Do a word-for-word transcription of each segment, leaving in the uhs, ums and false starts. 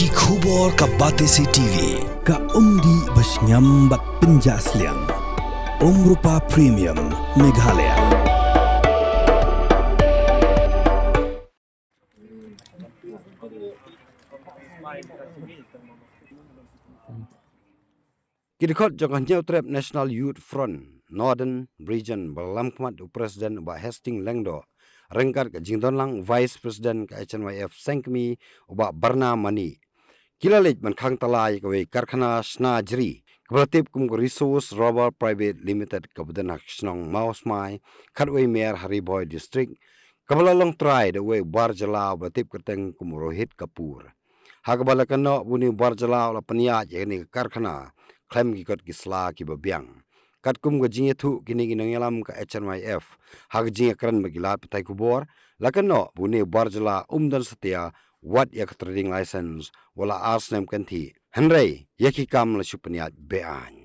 Ki khubor ka Batesi T V, ka umdih ba shngiam bad pynjah sliang. Umrupa Premium, Meghalaya. Ki dkhot jong ka Hynñiewtrep National Youth Front Northern Region ba la lam khmat u President u Bah Hastings Lyngdoh, ryngkat ka jingdon lang Vice President ka H N Y F Sengkmie u Bah Barna Manih, ki la leit ban khang tala ïa kawei ka karkhana shna jri kaba la tip kum ka Resource Rubber Private Limited kaba don ha ka shnong Mawsmai, khatwei mer ha Ri Bhoi District, kaba la long trai da uwei u bar jylla uba la tip kyrteng kum u Rohit Kapoor. Ha kaba la kynnoh ba une u bar jylla u la pynïaid ïa kane ka karkhana khlem ki kot ki sla kiba biang. Katkum ka jingïathuh kine ki nongïalam ka H N Y F ha ka jingïakren bad ki lad pathai khubor, la kynnoh ba une u bar jylla um don satia wat ïa ka trading license wat la ar snem kynthih, hynrei ïa ki kam la shu pynïaid be-aiñ.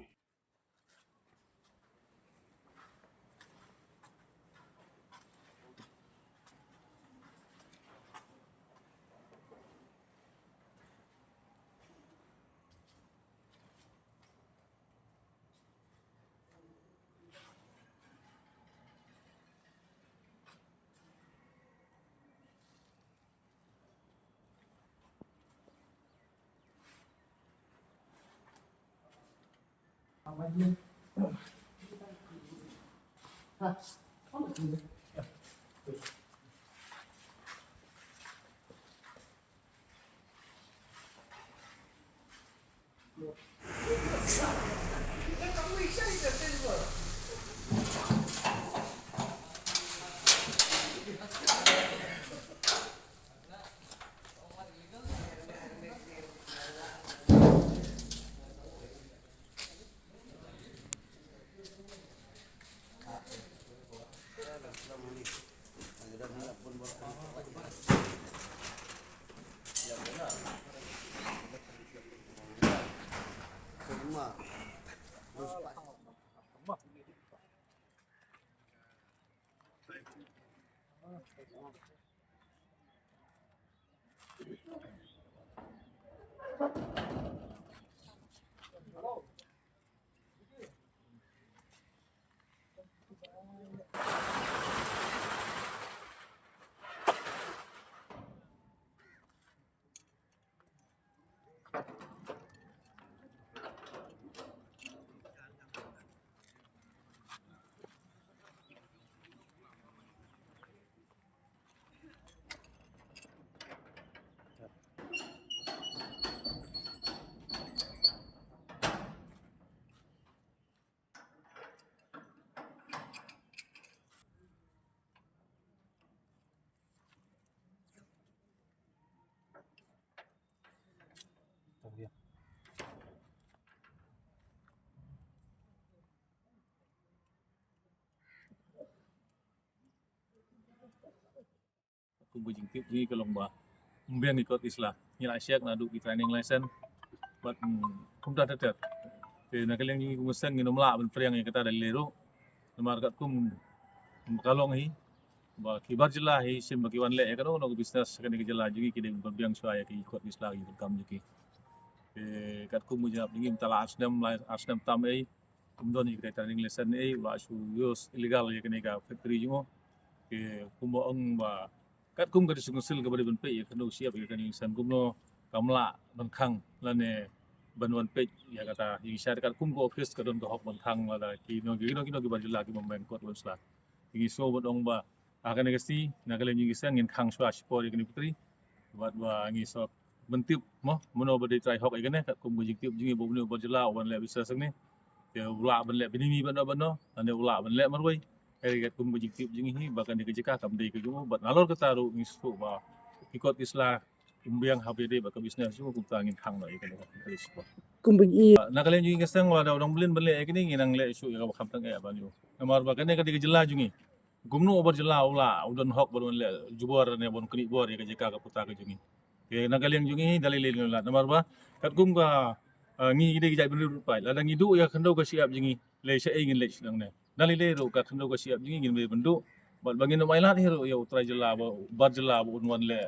Kum ka jingtip jong ngi ka long ba ym biang ki kot ki sla. Ngi la check naduh ki trading license bad, mm, kumta ter ter. Te na ka liang jong ngi kum ka seng ngin ym lah ban pdiang ïa kata da lei ruh. Namar katkum ka long hi ba ki bar jylla hi shisien ba ki wan leh ïa kano kano ka business ha kane ka jylla jong ngi ki dei ban pynbiang shuwa ïa ki kot ki sla ki kam jong ki. Te katkum ka jingïap jong ngi mynta la ar snem, la ar snem tam ei. Ym don ïa ka trading license ei, u la shu use illegal ïa kane ka factory jong u. Te kumba ong ba katkum ka District Council kaba dei ban peit ïa kano ka shyiap ïa ka trading license kumno kam lah ban khang lane ban wan peit ïa kata. Ïa ngi shai katkum ka office ka don ka hok ban khang lada kino kino kino ki bar jylla ki bym biang kot bym biang sla. Ïa ngi sngew ban ong ba ha kane ka sngi na ka liang jong ngi seng ngin khang shuwa shipor ïa kane ka factory. Bad ba ngi sot ban tip mo mano ba dei trai hok ïa kane katkum ka jingtip jong ngi ba une u bar jylla u wan leh business hangne. Te u lah ban leh bynmi bad no bad no, lane u lah ban leh marwei. Hynrei katkum ka jingtip jong ngi hi ba kane ka jaka kam dei ka jong u bad nalor kata ruh ngi sngewthuh ba ki kot ki sla ym biang haba ïadei bad ka business jong u, kumta ngin khang noh ïa kane ka business. Kumba ngi, na ka liang jong ngi ka seng lada u dang blin ban leh ïa kane ngi nang leh shuh ïa kaba kham tang eh ban ïoh. Namar ba kane ka dei ka jylla jong ngi. Kumno u bar jylla u lah, u don hok ban wan leh jubor ne ban knieh bor ïa ka jaka ka puta ka jong ngi. Te na ka liang jong ngi da lei lei la namar ba katkum ka, eh, ngi dei ki jaitbynriew paid, lada ngi duh ïa ka khyndew ka shyiap jong ngi lei shaei ngin leit sha nangne. Da lei lei ruh ka khyndew ka shyiap jong ngi ngim dei ban duh. Bad ba ngin ym ailad hi ruh ïa u trai jylla ba, bar jylla ba un wan leh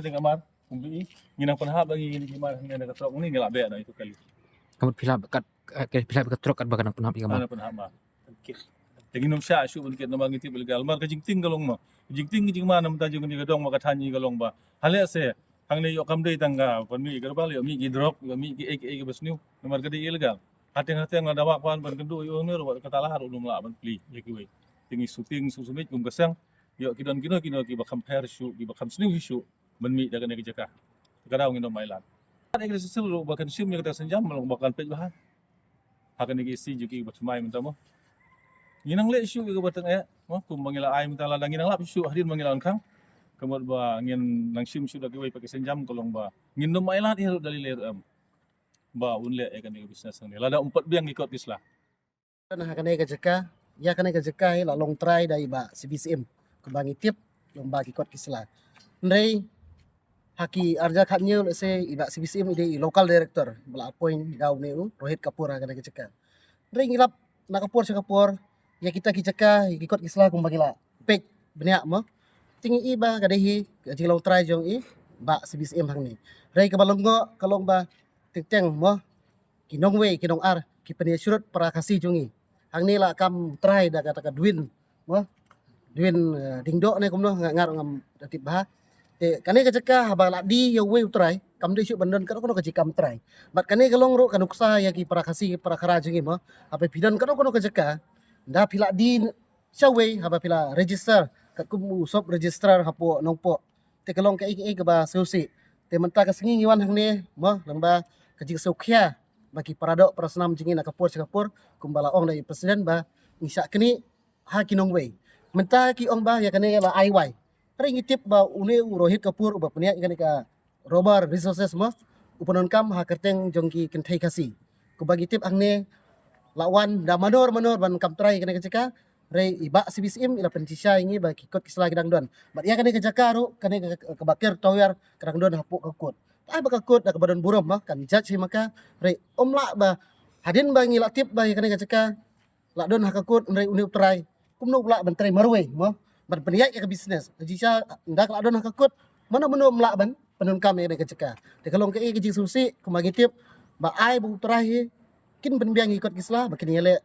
ka ding amar kumbi ngi nang pynhap ba ngi ngi mar ngi na ka trok ngi ngi la beh na itu kali. Ka mut phi la kat eh, phi la ka trok kat ba ka nang pynhap ïa ka mar. Ana pynhap mar. Te ngi nym shah shuh ban kit namar ngi tip illegal mar ka jingtieng ka long ma. Jingtieng ka jingma namar ta jong ngi ka dong ma ka than ngi ka long ba. Hale se hangne ïoh kam dei tang ka ban mih ka ba ïoh mih ki drok ïoh mih ki ek ek ba sniew namar ka dei illegal. Hateng hateng la dawa kwan ban kynduh ïoh ne ruh ka tala ruh num la ban pli ïa kiwei. Te ngi shooting su sumit kum ka seng ïoh ki don kino kino ki ba kham pher shuh ki ba kham sniew shuh ban mih da kane ka jaka. Ka daw ngi nym ai lad. Ka dei ka sisil ruh ba kan shim ïa ka ta senjam ba kan peit ba ha. Ha kane ka isi ju ki ba thymmai mynta mo. Ngi nang leh shuh ïa ka ba tang eh mo kum ba ngi la ai mynta la da ngi nang lap shuh hadien ba ngi la khang. Ka mut ba ngin nang shim shuh da kiwei pa ki senjam ka long ba ngin nym ai lad ïa ruh da lei lei ruh em. Ba un leh ïa kane ka business hangne lada um pat biang ki kot ki sla. Ha kane ka jaka ïa kane ka jaka hi la long trai da i Bah C B C M kumba ngi tip long ba ki kot ki sla. Hynrei ha ki arja khat ñiew lehse i Bah C B C M i dei i local director ba la appoint da une u Rohit Kapoor ha kane ka jaka. Hynrei ngi lap na ka por sha ka por ïa kita ki jaka ïa ki kot ki sla kumba ngi la peit bniah mo. Te ngi i ba ka dei hi ka jinglong trai jong i Bah C B C M hangne. Hynrei kaba long ngo ka long ba teng teng mo ki nongwei ki nongar ki pynïasyrut para Khasi jong ngi. Hangne la kam trai da kata ka dwin mo dwin eh, dingdok ne kumno nga ngar ngam da tip bha. Te kane ka jaka haba la di ïa uwei u trai kam dei shuh ban don kano kano ka jingkam trai. Bad kane ka long ruh ka nuksa ïa ki para Khasi para Khara jong ngi mo. Haba phi don kano kano ka jaka da phi la di sha uwei haba phi la register katkum u sub registrar hapoh Nongpoh. Te ka long kaei kaei kaba sngewsih. Te mynta ka sngi ngi wan hangne mo lyngba ka jingsngewkhia ba ki para doh para snam jong ngi na ka por sha ka por kumba la ong da i president ba ngi shah knieh ha ki nongwei. Mynta ki ong ba ïa kane la ai wai. Hynrei ngi tip ba une u Rohit Kapoor uba pynïaid ïa kane ka Rubber Resources mo u pyndonkam ha kyrteng jong ki kynthei Khasi. Kumba ngi tip hangne la wan da manor manor ban kam trai ïa kane ka jaka. Hynrei i Bah C B C M i la pynshisha ïa ngi ba ki kot ki sla ki dang don. Bad ïa kane ka jaka ruh kane ka, ka, kaba ker tawiar ka dang don hapoh ka kot. Ai ba ka kot da kaba don burom ma kan judge hi ma ka. Hynrei um lah ba hadien ba ngi la tip ba ïa kane ka jaka la don ha ka kot hynrei une u trai kumno u lah ban trai marwei mo ban pynïaid ïa ka business. Hynrei shisha ynda ka la don ha ka kot mano mano um lah ban pyndonkam ïa kane ka jaka. Te ka long kaei ka jingsngewsih kumba ngi tip ba ai ba u trai hi kin pynbiang ïa ki kot ki sla ba kin ïaleh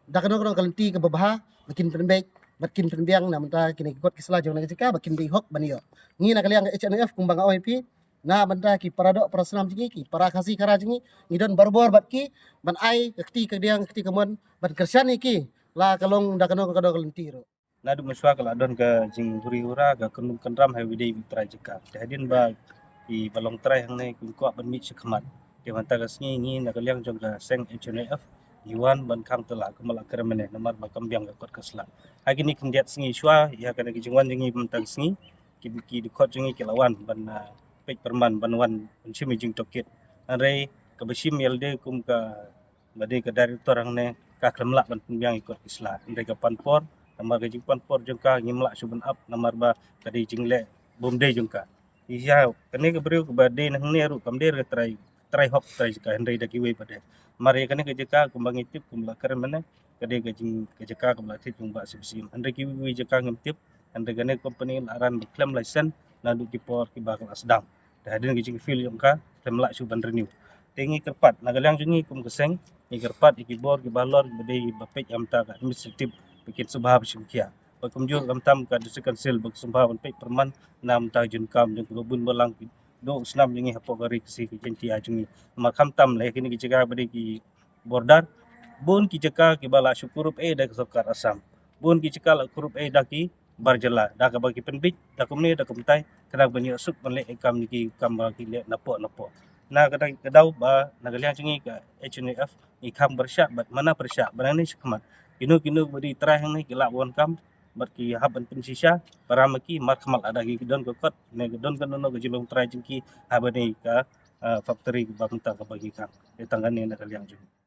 da kano kano ka lynti kaba bha ba kin pynbeit bad kin pynbiang na bynta kine ki kot ki sla jong kane ka jaka ba kin dei hok ban ïoh. Ngi na ka liang ka H N F kumba nga ong ïa phi na bynta ki para doh para snam jong ngi ki para Khasi Khara jong ngi ngi don barabor bad ki ban ai ka kti ka diang ka kti ka mon ban kyrshan ïa ki la ka long da kano kano ka lynti ruh. Naduh mynshwa ka la don ka jingbuhrieh hura ka kynrum kynram ha iwei de iwei i trai jaka. Te hadien ba kiba long trai hangne ki kwah ban mih sha khmat. Te mynta ka sngi ngi na ka liang jong ka seng H N A F ngi wan ban khang tylla kumba la kren mynne namar ba kam biang ka kot ka sla. Ha kine khyndiat sngi shuwa ïa kane ka jingwan jong ngi mynta ka sngi ki, ki dkhot jong ngi ki la wan ban, ah, peit pyrman ban wan ban shim ïa jingtohkit. Hynrei kaba shim ïalade kum kaba dei ka director hangne ka khlem lah ban pynbiang ïa ki kot ki sla. Hynrei ka pan por namar ka jingpan por jong ka ngim lah shuh ban ap namar ba ka dei jingleh bym dei jong ka. Ïa kane ka briew kaba dei na hangne ruh kam dei ka trai, trai hok trai jaka hynrei da kiwei pat de. Namar ïa kane ka jaka kumba ngi tip kumba la kren mynne ka dei ka jing ka jaka kaba la thied jong Bah C B C M. Hynrei kiwei jaka ngim tip hynrei kane ka company la ran ba khlem license naduh ki por kiba ka la sdang. Te hadien ka jingfil jong ka khlem lah shuh ban renew. Te ngi kyrpad na ka liang jong ngi kum ka seng ngi kyrpad ïa ki bor kiba halor kiba dei ba peit ha bynta ka administrative ba kin sngewbha ba shim khia. Ba kumjuh khamtam ka District Council ba ki sngewbha ban peit pyrman na bynta ka jingkam jong kiba bun balang ki doh snam jong ngi hapoh ka ri Khasi ka Jaiñtia jong ngi. Namar khamtam leh kine ki jaka ba dei ki border bun ki jaka kiba la shu kurup eh da ka sorkar Assam. Bun ki jaka la kurup eh da ki bar jylla da kaba ki pynbeit da kumne da kumtai khnang ban ïoh suk ban leh ïa kam ki kam ba ki leh napoh napoh. Na ka dei ka daw ba na ka liang jong ngi ka H N A F ngi kham pyrshah bad mana pyrshah ba nangne shakhmat kino kino ba dei trai hangne ki lah wan kam bad ki hap ban pynshisha para ma ki, mar khmat lada ki don ka kot ne ka don kano kano ka jinglong trai jong ki ha kane ka, ah, factory kaba mynta kaba ngi khang. Te tang kane na ka liang jong ngi.